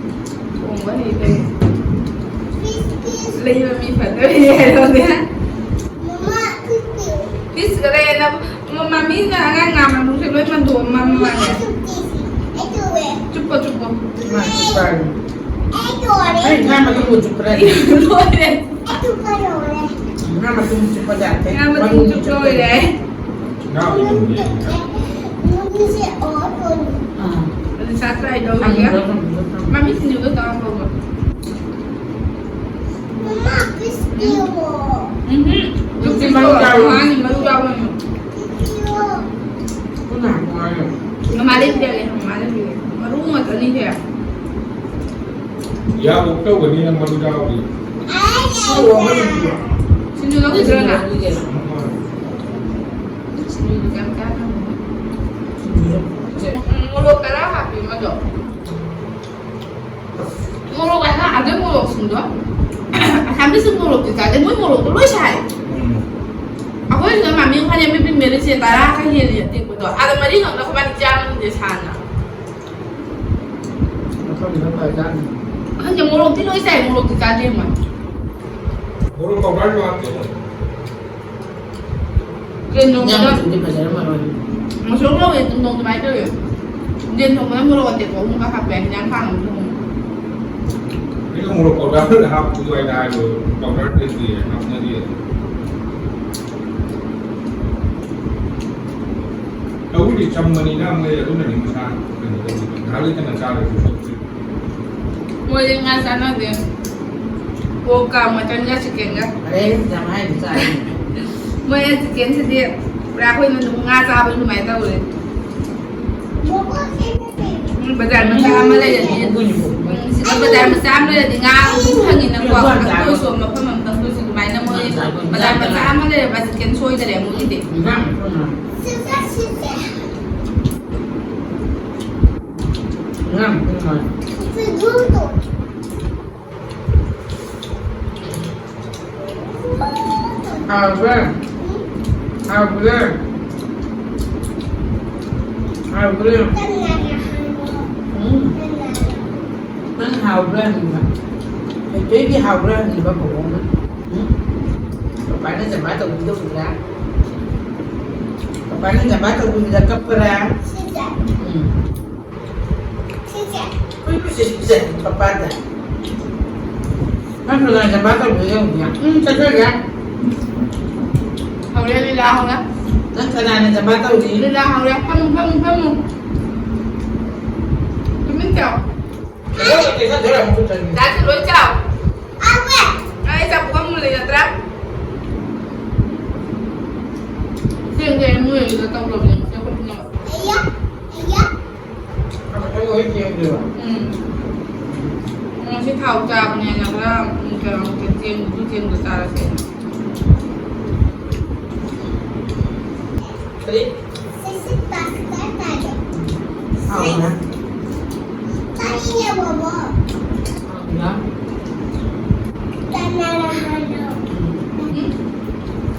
ꯊꯣꯡꯕ ꯍꯩꯇꯦ꯫ ꯂꯩꯕ ꯃꯤ ꯐꯠꯇꯕ ꯍꯥꯏꯔꯣꯅꯦ꯫ ꯐꯤꯁꯀ ꯂꯩꯌꯦ ꯅꯪ꯫ ꯃꯃꯤꯅ ꯑꯉꯥꯡ ꯉꯥ ꯃꯔꯨꯁꯦ ꯂꯣꯏ ꯃꯟꯗꯣꯛꯑꯝꯃ ꯃꯥꯜꯂꯦ꯫ ꯆꯨꯞꯄꯣ, ꯆꯨꯞꯄꯣ꯫ ꯉꯥ ꯆꯨꯞꯄ ꯍꯥꯏꯕ꯫ ꯑꯩ ꯉꯥ ꯃꯇꯨꯝꯕꯨ ꯆꯨꯞꯄ꯭ꯔꯥ? ꯂꯣꯏꯔꯦ꯫ ꯉꯥ ꯃꯇꯨꯝ ꯆꯨꯞꯄ ꯌꯥꯗꯦ꯫ ꯉꯥ ꯃꯇꯨꯝ ꯃꯔꯨ ꯆꯨꯞ ꯂꯣꯏꯔꯦ꯫ ꯉꯥ ꯃꯇꯨꯝꯗꯤ꯫ ꯑꯥ꯫ ꯑꯗꯨ ꯆꯥꯛ ꯆꯥꯏꯗꯧꯔꯒꯦ꯫ ꯊꯝꯃꯣ, ꯊꯝꯃꯣ, ꯊꯝꯃꯣ꯫ ꯃꯃꯤ ꯁꯤꯡꯖꯨꯒ ꯇꯧꯔ ꯍꯧꯕ꯫ ꯎꯝꯍꯨꯝ꯫ ꯆꯨꯞꯁꯤ ꯃꯔꯨ ꯌꯥꯎꯕꯅꯤ꯫ ꯃꯃꯥ ꯂꯩꯕꯤꯔꯒꯦ, ꯃꯃꯥ ꯂꯩꯕꯤꯔꯒꯦ꯫ ꯃꯔꯨ ꯉꯥꯛꯇꯅꯤꯁꯦ꯫ ꯌꯥꯕꯣꯛ ꯇꯧꯒꯅꯤ ꯅꯪ ꯃꯗꯨ ꯌꯥꯎꯔꯗꯤ꯫ ꯁꯤꯡꯖꯨ ꯂꯧꯈꯤꯗ꯭ꯔꯣ ꯅꯪ? ꯁꯤꯡꯖꯨꯗꯨ ꯀꯌꯥꯝ ꯆꯥꯗ꯭ꯔꯕꯅꯣ? ꯎꯝ, ꯃꯣꯔꯣꯛ ꯇꯔꯥ ꯍꯥꯞꯄꯤ ꯃꯗꯣ꯫ ꯃꯣꯔꯣꯛ ꯍꯥꯏꯅ ꯑꯗꯨ ꯃꯣꯔꯣꯛꯁꯤꯡꯗꯣ꯫ ꯑꯁꯥꯝꯒꯤꯁꯨ ꯃꯣꯔꯣꯛꯇꯤ ꯆꯥꯗꯦ, ꯃꯣꯏ ꯃꯣꯔꯣꯛꯇꯣ ꯂꯣꯏ ꯁꯥꯏ꯫ ꯎꯝ꯫ ꯑꯩꯈꯣꯏ ꯁꯤꯗ ꯃꯃꯤ ꯐꯅꯦꯛ ꯃꯤ ꯃꯦꯔꯤꯁꯦ ꯇꯔꯥ ꯈꯛ ꯍꯦꯜꯂꯤ ꯑꯇꯦꯛꯄꯗꯣ꯫ ꯑꯥꯗ ꯃꯔꯤ ꯈꯛꯇ ꯈꯣꯏꯕꯥꯅꯤ ꯆꯥ ꯉꯝꯗꯦ ꯁꯥꯅ꯫ ꯃꯐꯝꯗ ꯐꯖꯥꯠꯅꯤ꯫ ꯈꯪꯗꯦ, ꯃꯣꯔꯣꯛꯇꯤ ꯂꯣꯏ ꯆꯥꯏ, ꯃꯣꯔꯣꯛꯇꯤ ꯆꯥꯗꯦ ꯃꯣꯏ꯫ ꯃꯣꯔꯣꯛ powderꯁꯨ ꯍꯥꯞꯇꯦ ꯃꯣꯏ꯫ ꯌꯦꯟ ꯊꯣꯡꯕꯗ ꯌꯥꯝ ꯊꯨꯝꯗꯤ ꯐꯖꯔꯝꯃꯔꯣꯏ꯫ ꯃꯁꯣꯔ ꯂꯧꯋꯦ, ꯑꯗꯨꯝ ꯊꯣꯡ ꯑꯗꯨꯃꯥꯏꯅ ꯇꯧꯋꯦ꯫ ꯌꯦꯟ ꯊꯣꯡꯕꯗ ꯃꯣꯔꯣꯛ ꯑꯇꯦꯛꯄ ꯑꯍꯨꯝꯒ ꯍꯥꯞꯄꯦ, ꯍꯤꯟꯖꯥꯡ ꯈꯥꯡ ꯑꯃ ꯊꯣꯡꯉꯦ꯫ ꯑꯩꯅ ꯃꯣꯔꯣꯛ powder ꯍꯥꯞꯄꯗꯨ ꯑꯩꯅ ꯍꯥꯏꯕꯗꯣ powder ꯂꯩꯇꯦ, ꯍꯥꯞꯅꯗꯦ꯫ ꯇꯧꯕꯨꯗꯤ ꯆꯝꯕꯅꯤꯅ ꯃꯣꯏ ꯑꯗꯨꯅꯅꯤ ꯃꯁꯥ ꯀꯩꯅꯣ ꯇꯧꯕꯗꯣ꯫ ꯉꯥꯏꯍꯥꯛ ꯂꯩꯇꯅ ꯆꯥꯔꯁꯨ ꯁꯣꯛꯇ꯭ꯔꯤ꯫ ꯃꯣꯏꯗꯤ ꯉꯥ ꯆꯥꯟꯅꯗꯦ꯫ ꯄꯣꯛꯀ ꯃꯇꯟꯒ ꯆꯤꯛꯀꯦꯟꯒ꯫ ꯑꯗꯩ ꯌꯥꯝ ꯍꯥꯏꯗꯤ ꯆꯥꯏ꯫ ꯃꯣꯏ ꯆꯤꯛꯀꯦꯟꯁꯤꯗꯤ ꯄꯨꯔꯥ ꯑꯩꯈꯣꯏꯅ ꯑꯗꯨꯝ ꯉꯥ ꯆꯥꯕ ꯑꯗꯨꯃꯥꯏꯅ ꯇꯧꯔꯦ꯫ ꯎꯝ, ꯕꯖꯥꯔ ꯃꯆꯥ ꯑꯃ ꯂꯩꯔꯗꯤ, ꯎꯝ, ꯁꯤꯗ ꯕꯖꯥꯔ ꯃꯆꯥ ꯑꯃ ꯂꯩꯔꯗꯤ ꯉꯥ ꯑꯗꯨꯝ ꯐꯪꯉꯤꯅꯀꯣ꯫ ꯑꯩꯈꯣꯏꯁꯨ ꯃꯐꯝ ꯑꯃꯗ ꯑꯩꯈꯣꯏꯁꯨ ꯑꯗꯨꯃꯥꯏꯅ ꯃꯣꯏ ꯕꯖꯥꯔ ꯃꯆꯥ ꯑꯃ ꯂꯩꯔꯕ ꯆꯤꯛꯀꯦꯟ ꯁꯣꯏꯗꯔꯦ ꯃꯣꯏꯒꯤꯗꯤ꯫ ꯏꯟꯖꯥꯡ ꯊꯣꯡꯉꯦ꯫ ꯏꯟꯖꯥꯡ ꯊꯣꯡꯉꯦ꯫ ꯍꯥꯎꯕ꯭ꯔꯥ? ꯍꯥꯎꯕ꯭ꯔꯥ? ꯍꯥꯎꯕ꯭ꯔꯥ? ꯎꯝ꯫ ꯅꯪ ꯍꯥꯎꯕ꯭ꯔꯥ ꯍꯪꯉꯤꯕ? ꯃꯩꯇꯩꯒꯤ ꯍꯥꯎꯕ꯭ꯔꯥ ꯍꯪꯉꯤꯕ ꯕꯣꯕꯣꯅ? ꯎꯝ? ꯄꯄꯥꯅ ꯖꯃꯥ ꯇꯧꯕꯤꯗꯧꯕ꯭ꯔꯥ? ꯄꯄꯥꯅ ꯖꯃꯥ ꯇꯧꯕꯤꯕꯗ ꯀꯞꯄ꯭ꯔꯥ? ꯎꯝ꯫ ꯁꯤꯁꯦ꯫ ꯑꯩꯈꯣꯏ ꯄꯨꯁꯤꯁ ꯄꯤꯖꯅꯤ ꯄꯄꯥꯗ꯫ ꯅꯪ ꯀꯅꯥ ꯖꯃꯥ ꯇꯧꯕꯤꯗꯧꯕ꯭ꯔꯥ? ꯎꯝ, ꯆꯠꯈ꯭ꯔꯒꯦ꯫ ꯍꯧꯔꯦ ꯂꯤꯂꯥ ꯍꯧꯔꯦ꯫ ꯅꯪ ꯀꯅꯥꯅ ꯖꯃꯥ ꯇꯧꯔꯤ? ꯂꯤꯂꯥ ꯍꯧꯔꯦ꯫ ꯐꯝꯃꯨ, ꯐꯝꯃꯨ, ꯐꯝꯃꯨ꯫ ꯇꯨꯃꯤꯟ ꯆꯥꯎ꯫ ꯆꯥꯁꯤ ꯂꯣꯏ ꯆꯥꯎ꯫ ꯑꯩ ꯆꯥꯛ ꯄꯨꯈꯝ ꯂꯩ ꯅꯠꯇ꯭ꯔꯥ? ꯊꯦꯡ ꯊꯦꯡ ꯅꯣꯏꯒꯤꯗ ꯇꯧꯔꯕꯅꯦ꯫ ꯎꯝ꯫ ꯎꯝ, ꯁꯤ ꯊꯥꯎ ꯆꯥꯕꯅꯦꯅ ꯈꯔ, ꯎꯝ, ꯀꯩꯅꯣ, ꯆꯦꯡ, ꯆꯦꯡꯗꯣ ꯆꯥꯔꯁꯦꯅ꯫ ꯀꯔꯤ? ꯁꯤꯁꯤ ꯄꯥꯁꯇꯥ ꯇꯥꯏ꯫ ꯍꯥꯎꯕ꯭ꯔꯥ? ꯆꯥꯅꯤꯡꯉꯦ, ꯕꯣꯕꯣ꯫ ꯍꯥꯎꯕ꯭ꯔꯥ? ꯀꯅꯥꯅ ꯍꯥꯏꯅꯣ? ꯎꯝ?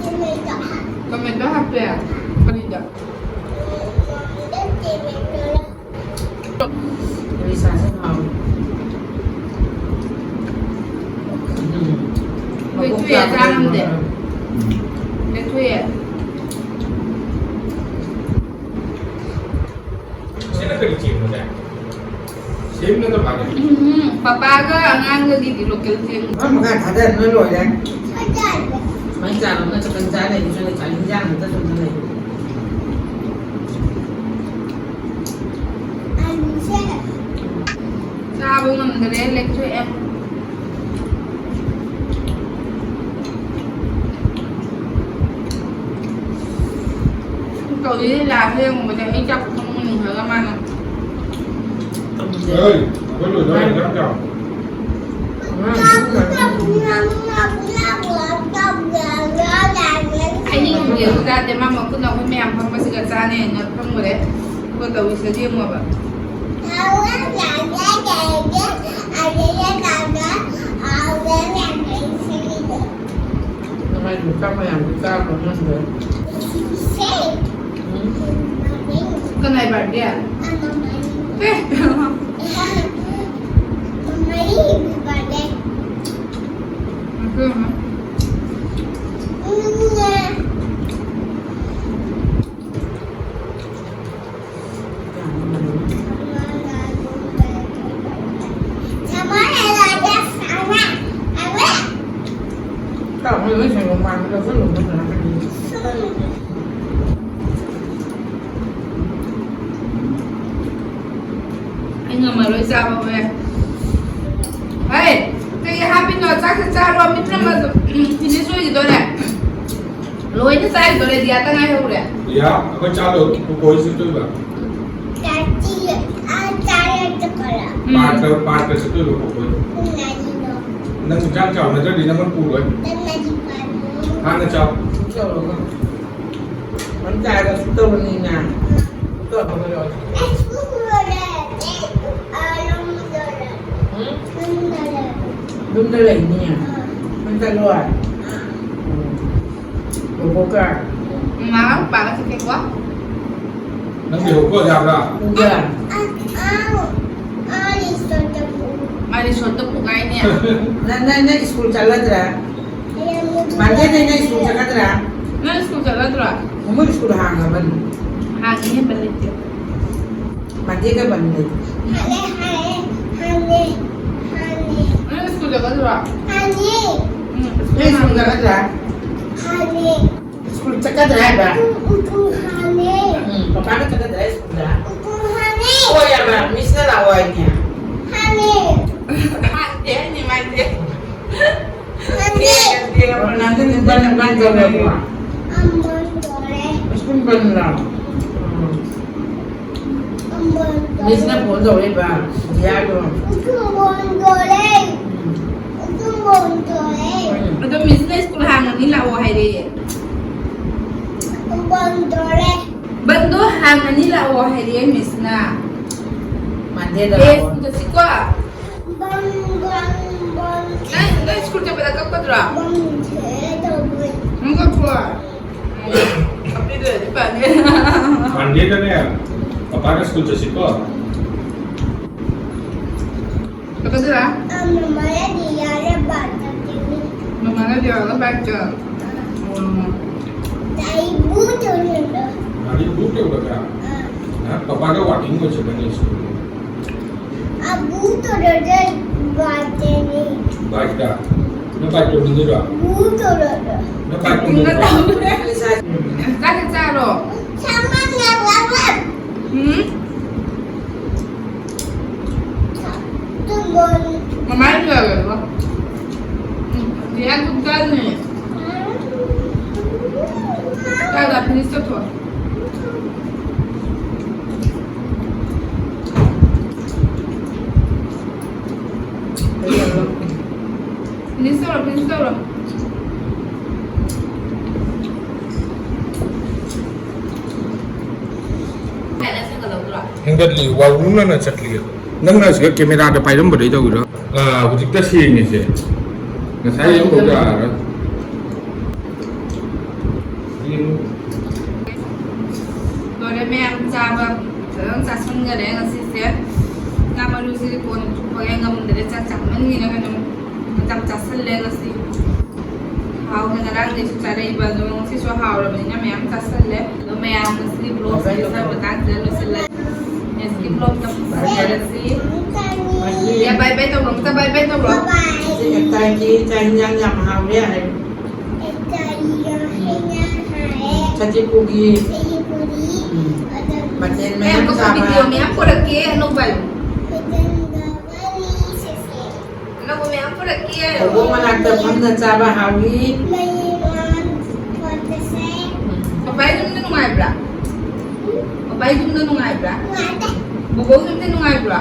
ꯇꯣꯃꯦꯇꯣ ꯍꯥꯞ- ꯇꯣꯃꯦꯇꯣ ꯍꯥꯞꯄꯦ? ꯀꯔꯤꯗ? ꯎꯝ, ꯃꯃꯤꯗ ꯇꯣꯃꯦꯇꯣ ꯂ- ꯀꯔꯤ ꯆꯥꯁꯦ ꯍꯥꯎ? ꯎꯝ꯫ ꯂꯣꯏꯊꯣꯛꯑꯦ, ꯆꯥ ꯉꯝꯗꯦ꯫ ꯎꯝ꯫ ꯂꯣꯏꯊꯣꯛꯑꯦ꯫ ꯁꯤꯅ ꯀꯔꯤ ꯆꯦꯡꯅꯣꯅꯦ? ꯁꯦꯝꯅ ꯀꯃꯥꯏꯅ? ꯎꯝ, ꯄꯄꯥꯒ ꯑꯉꯥꯡꯒꯒꯤꯗꯤ ꯂꯣꯀꯦꯜ ꯆꯦꯡ꯫ ꯅꯪ ꯃꯈꯥ ꯊꯥꯗ ꯅꯣꯏ ꯂꯣꯏꯔꯦ꯫ ꯁꯨꯃꯥꯏꯅ ꯆꯥꯔꯣ, ꯅꯪ ꯆꯥꯛꯀꯟ ꯆꯥ ꯂꯩ, ꯅꯣꯏ ꯆꯥꯛ ꯏꯟꯖꯥꯡ ꯑꯝꯇ ꯊꯣꯡꯗ ꯂꯩ꯫ ꯆꯥꯕ ꯉꯝꯗ꯭ꯔꯦ, ꯂꯦꯛꯊꯣꯛꯑꯦ꯫ ꯇꯧꯔꯤꯁꯦ ꯂꯥꯁ ꯌꯦꯡꯕꯗ ꯑꯩ ꯆꯥꯛ ꯊꯣꯡꯕ ꯅꯪꯍꯧꯔ ꯃꯥꯅ꯫ ꯑꯩ, ꯑꯩꯈꯣꯏ ꯂꯣꯏꯗꯧꯔꯦ, ꯆꯥꯛ ꯆꯥꯎ꯫ ꯍꯥꯏꯅꯤꯡꯗꯦ, ꯆꯥꯗꯦ, ꯃꯥ ꯃꯈꯨꯠꯅ ꯑꯩꯈꯣꯏ ꯃꯌꯥꯝ ꯐꯝꯕꯁꯤꯒ ꯆꯥꯅꯦꯅ ꯐꯝꯃꯨꯔꯦ꯫ ꯑꯗꯨꯒ ꯇꯧꯔꯤꯁꯦ ꯌꯦꯡꯉꯣꯕ꯫ ꯅꯃꯥꯏꯗꯨ ꯆꯥꯛ ꯃꯌꯥꯝꯗꯨ ꯆꯥꯕ꯭ꯔꯣ ꯅꯪꯗꯣ? ꯎꯝ? ꯀꯅꯥꯏ ꯕꯥꯔꯗꯦ? ꯑꯦ! ꯎꯝ꯫ ꯑꯩ ꯉꯝꯃꯔꯣꯏ ꯆꯥꯕ ꯍꯣꯔꯦꯟ꯫ ꯍꯩ, ꯀꯩ ꯍꯥꯞꯄꯤꯅꯣ? ꯆꯥꯛꯁꯦ ꯆꯥꯔꯣ, ꯃꯤꯠ ꯅꯝꯃ ꯑꯗꯨꯝ, ꯎꯝ, finish ꯑꯣꯏꯈꯤꯗꯣꯔꯦ꯫ ꯂꯣꯏꯅ ꯆꯥꯏꯗꯣꯔꯦ, ꯗꯤꯌꯥꯇ ꯉꯥꯏꯍꯧꯔꯦ꯫ ꯗꯤꯌꯥ, ꯑꯩꯈꯣꯏ ꯆꯥ ꯂꯣꯏ, ꯀꯣꯀꯣꯏ ꯆꯨꯞꯇꯣꯏꯕ꯫ ꯆꯥꯁꯤ, ꯑꯥ, ꯆꯥꯔꯦ, ꯆꯠꯈ꯭ꯔꯦ꯫ ꯄꯥꯔꯛꯇ, ꯄꯥꯔꯛꯇ ꯆꯠꯇꯣꯏꯕ ꯀꯣ ꯑꯩꯈꯣꯏ꯫ ꯄꯨꯡ ꯑꯅꯤꯗꯣ꯫ ꯅꯪ ꯍꯛꯆꯥꯡ ꯆꯥꯎꯅꯗ꯭ꯔꯗꯤ ꯅꯪꯉꯣꯟꯗ ꯄꯨꯔꯣꯏ꯫ ꯄꯨꯡ ꯑꯅꯤ ꯄꯥꯔꯛ꯫ ꯍꯥꯟꯅ ꯆꯥꯎ꯫ ꯆꯥꯎꯔꯒ꯫ ꯃꯔꯝ ꯆꯥꯔꯒ ꯁꯨꯛꯇꯧꯕꯅꯤꯅ꯫ ꯁꯨꯛꯇꯧꯕꯅꯤꯅ꯫ ꯑꯩ ꯁ꯭ꯀꯨꯜ ꯂꯣꯏꯔꯦ꯫ ꯑꯩ, ꯑꯥ, ꯌꯨꯝ ꯂꯣꯏꯔꯦ꯫ ꯎꯝ? ꯌꯨꯝ ꯂꯣꯏꯔꯦ꯫ ꯌꯨꯝꯗ ꯂꯩꯅꯤ? ꯑꯥ꯫ ꯅꯪ ꯆꯠꯂꯣꯏ? ꯑꯥ꯫ ꯎꯝ꯫ ꯕꯣꯕꯣꯛꯀ? ꯃꯃꯥꯒ ꯄꯄꯥꯒ ꯆꯠꯀꯦꯀꯣ꯫ ꯅꯪ ꯂꯩꯍꯧꯀꯣ, ꯌꯥꯕ꯭ꯔꯥ? ꯎꯕ꯭ꯔꯥ? ꯑ, ꯑ, ꯑ, ꯔꯤꯁꯣꯔꯠꯇ ꯄꯨ-, ꯃꯥ ꯔꯤꯁꯣꯔꯠꯇ ꯄꯨꯒꯥꯏꯅꯦ꯫ ꯅꯪ, ꯅꯪ, ꯅꯪ ꯁ꯭ꯀꯨꯜ ꯆꯠꯂꯗ꯭ꯔꯥ? ꯃꯟꯗꯦꯗꯩ ꯅꯪ ꯁ꯭ꯀꯨꯜ ꯆꯠꯀꯗ꯭ꯔꯥ? ꯅꯪ ꯁ꯭ꯀꯨꯜ ꯆꯠꯂꯗ꯭ꯔꯣ? ꯃꯣꯏ ꯁ꯭ꯀꯨꯜ ꯍꯥꯡꯉꯕꯅꯤ꯫ ꯍꯥꯡꯉꯤ, ꯍꯦꯟꯕ ꯂꯩꯇꯦ꯫ ꯃꯟꯗꯦꯒ ꯃꯟꯗꯦ꯫ ꯍꯥꯡꯉꯦ, ꯍꯥꯡꯉꯦ, ꯍꯥꯡꯉꯦ, ꯍꯥꯡꯉꯦ꯫ ꯅꯪ ꯁ꯭ꯀꯨꯜ ꯆꯠꯀꯗ꯭ꯔꯣ? ꯍꯥꯡꯉꯦ꯫ ꯎꯝ, ꯅꯪ ꯁ꯭ꯀꯨꯜ ꯆꯠꯀꯗ꯭ꯔꯥ? ꯍꯥꯡꯉꯦ꯫ ꯁ꯭ꯀꯨꯜ ꯆꯠꯀꯗ꯭ꯔꯥ ꯍꯥꯏꯕ? ꯎꯝ, ꯎꯝ, ꯎꯝ, ꯍꯥꯡꯉꯦ꯫ ꯎꯝ, ꯄꯄꯥꯒ ꯆꯠꯀꯗ꯭ꯔꯥ ꯁ꯭ꯀꯨꯜꯗ? ꯎꯝ, ꯎꯝ, ꯍꯥꯡꯉꯦ꯫ ꯍꯣꯏ ꯍꯥꯏꯕ, ꯃꯤꯁꯅ ꯂꯥꯛꯑꯣ ꯍꯥꯏꯅꯦ꯫ ꯍꯥꯡꯉꯦ꯫ ꯍꯥꯡꯗꯦ ꯍꯥꯏꯅꯦ ꯃꯥꯏꯗꯤ꯫ ꯍꯥꯡꯉꯦ꯫ ꯅꯪꯗꯤ ꯕꯟ, ꯕꯟ ꯇꯧꯔꯕꯣ? ꯎꯝ, ꯕꯟ ꯇꯧꯔꯦ꯫ ꯁ꯭ꯀꯨꯜ ꯕꯟꯂꯣ? ꯎꯝ꯫ ꯃꯤꯁꯅ ꯐꯣꯟ ꯇꯧꯔꯛꯏꯕ, ꯖꯤꯌꯥꯗꯣ꯫ ꯎꯝ꯫ ꯑꯗꯣ ꯃꯤꯁꯅ ꯁ꯭ꯀꯨꯜ ꯍꯥꯡꯉꯅꯤ ꯂꯥꯛꯑꯣ ꯍꯥꯏꯔꯛꯑꯦ꯫ ꯕꯟꯗꯣ ꯍꯥꯡꯉꯅꯤ ꯂꯥꯛꯑꯣ ꯍꯥꯏꯔꯛꯑꯦ ꯃꯤꯁꯅ꯫ ꯃꯟꯗꯦꯗ ꯑꯦ, ꯂꯥꯛꯑꯣ꯫ ꯁ꯭ꯀꯨꯜ ꯆꯠꯁꯤꯀꯣ꯫ ꯅꯪ, ꯅꯪ ꯁ꯭ꯀꯨꯜ ꯆꯠꯄꯗ ꯀꯞꯀꯗ꯭ꯔꯣ? ꯅꯪ ꯀꯞꯄ꯭ꯔꯣ? ꯀꯞꯄꯤꯗ꯭ꯔꯗꯤ ꯐꯅꯤ꯫ ꯃꯟꯗꯦꯗꯅꯦ, ꯄꯄꯥꯒ ꯁ꯭ꯀꯨꯜ ꯆꯠꯁꯤꯀꯣ꯫ ꯀꯞꯀꯗ꯭ꯔꯥ? ꯑ, ꯃꯃꯥꯅ ꯗꯤꯌꯥꯗ ꯕꯥꯏꯛ ꯆꯠꯈꯤꯅꯤ꯫ ꯃꯃꯥꯅ ꯗꯤꯌꯥꯗ ꯕꯥꯏꯛꯇ? ꯑ꯫ ꯑꯣ꯫ ꯒꯥꯔꯤ ꯕꯨ ꯇꯧꯔꯒ꯫ ꯒꯥꯔꯤ ꯕꯨ ꯇꯧꯔꯒ? ꯑ꯫ ꯅꯍꯥꯟ ꯄꯄꯥꯒ ꯋꯥꯀꯤꯡ ꯑꯣꯏ ꯆꯠꯀꯅꯤ ꯁ꯭ꯀꯨꯜ꯫ ꯑꯕꯨ ꯇꯣꯔꯣꯗꯣ ꯕꯥꯏꯛꯇꯅꯤ꯫ ꯕꯥꯏꯛꯇ? ꯅꯪ ꯕꯥꯏꯛ ꯇꯣꯡꯅꯤꯡꯉꯤꯔꯣ? ꯕꯨ ꯇꯣꯔꯣꯗꯣ꯫ ꯅꯪ ꯕꯥꯏꯛ ꯇꯣꯡꯅꯤꯡꯕ꯭ꯔꯣ? ꯆꯥꯛ ꯆꯥꯔꯣ꯫ ꯁꯥꯃꯟ ꯌꯥꯝꯂꯕ꯫ ꯎꯝ? ꯇꯨꯝꯕꯣꯟ꯫ ꯃꯃꯥꯏ ꯂꯣꯏꯔꯦꯀꯣ꯫ ꯎꯝ, ꯌꯥꯝ ꯆꯥꯔꯅꯤ꯫ ꯆꯥꯛ ꯆꯥ finish ꯇꯧꯊꯣꯛꯑꯣ꯫ ꯆꯠꯂꯤ, ꯋꯥꯎꯔꯨꯅꯅ ꯆꯠꯂꯤ꯫ ꯅꯪꯅ ꯁꯤꯗ ꯀꯦꯃꯦꯔꯥꯗ ꯄꯥꯏꯔꯝꯕꯗꯩ ꯇꯧꯔꯤꯔꯣ? ꯑꯥ, ꯍꯧꯖꯤꯛꯇ ꯁꯦꯡꯉꯤꯁꯦ꯫ ꯉꯁꯥꯏ ꯑꯃꯐꯥꯎ ꯌꯥꯔꯔꯣꯏ꯫ ꯂꯣꯏꯔꯦ ꯃꯌꯥꯝ ꯆꯥꯕ꯫ ꯐꯖꯅ ꯆꯥꯁꯤꯟꯈꯔꯦ ꯉꯁꯤꯁꯦ꯫ ꯉꯥ ꯃꯔꯨꯁꯤꯗꯤ ꯀꯣꯟꯅ ꯆꯨꯞꯄꯒꯦ ꯉꯝꯗ꯭ꯔꯦ꯫ ꯆꯥꯛ ꯆꯥꯃꯟꯒꯤꯅ ꯀꯩꯅꯣ ꯃꯇꯝ ꯆꯥꯁꯤꯜꯂꯦ ꯉꯁꯤ꯫ ꯍꯥꯎꯅ ꯉꯔꯥꯡꯗꯩꯁꯨ ꯆꯥꯔꯛꯏꯕ ꯑꯗꯣ ꯉꯁꯤꯁꯨ ꯍꯥꯎꯔꯕꯅꯤꯅ ꯃꯌꯥꯝ ꯆꯥꯁꯤꯜꯂꯦ꯫ ꯑꯗꯣ ꯃꯌꯥꯝ ꯉꯁꯤꯒꯤ vlogꯁꯦ ꯁ꯭ꯋꯥꯏ ꯃꯇꯥꯡꯁꯤꯗ ꯂꯣꯏꯁꯤꯜꯂꯒꯦ꯫ Next vlogꯇ ꯑꯃꯨꯛ ꯐꯖꯔꯁꯤ꯫ ꯌꯥ, bye bye ꯇꯧꯔꯣ, ꯑꯝꯇ bye bye ꯇꯧꯔꯣ꯫ ꯉꯁꯤ ꯏꯐꯇꯥꯔꯒꯤ ꯆꯥꯛ ꯏꯟꯖꯥꯡ ꯌꯥꯝ ꯍꯥꯎꯔꯦ ꯍꯥꯏ꯫ ꯁꯖꯤꯛ ꯄꯨꯒꯤ꯫ ꯎꯝ꯫ ꯃꯊꯦꯜ ꯃꯌꯥꯝ ꯃꯌꯥꯝ ꯆꯥꯕ꯫ Video ꯃꯌꯥꯝ ꯄꯨꯔꯛꯀꯦ, ꯑꯅꯧꯕ꯫ ꯑꯅꯧꯕ ꯃꯌꯥꯝ ꯄꯨꯔꯛꯀꯦ꯫ ꯊꯧꯗꯣꯛ ꯃꯅꯥꯛꯇ ꯐꯝꯅ ꯆꯥꯕ ꯍꯥꯎꯏ꯫ ꯄꯄꯥ ꯌꯨꯝꯗ ꯅꯨꯡꯉꯥꯏꯕ꯭ꯔꯥ? ꯄꯄꯥ ꯌꯨꯝꯗ ꯅꯨꯡꯉꯥꯏꯕ꯭ꯔꯥ? ꯕꯣꯕꯣꯛ ꯌꯨꯝꯗ ꯅꯨꯡꯉꯥꯏꯕ꯭ꯔꯥ?